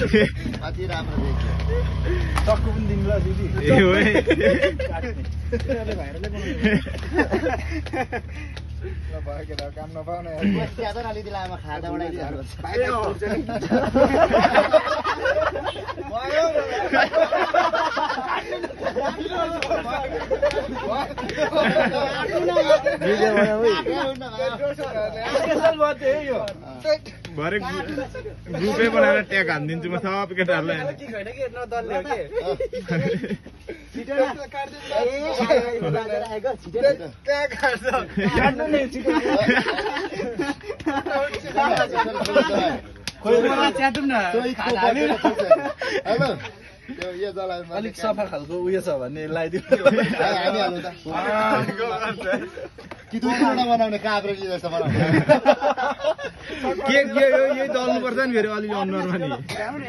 अति राम्रो देखियो टक्कु पनि दिनुला दिदी ए ओए भाइरले ल भयो केटा काम नपाउने ज्यादा अलिकति लामा खाँदा उडाइदिनु भरे ग्रुपै बनाएर ट्याग हानिदिन्छु म सब केटाहरूलाई अलिक सफा खालको उयो छ भने लगाइदिनु कि दुईवटा बनाउने काभ्रेली जस्तो बनाउने के यही दल्नुपर्छ नि फेरि अलिक अनुहारमा नि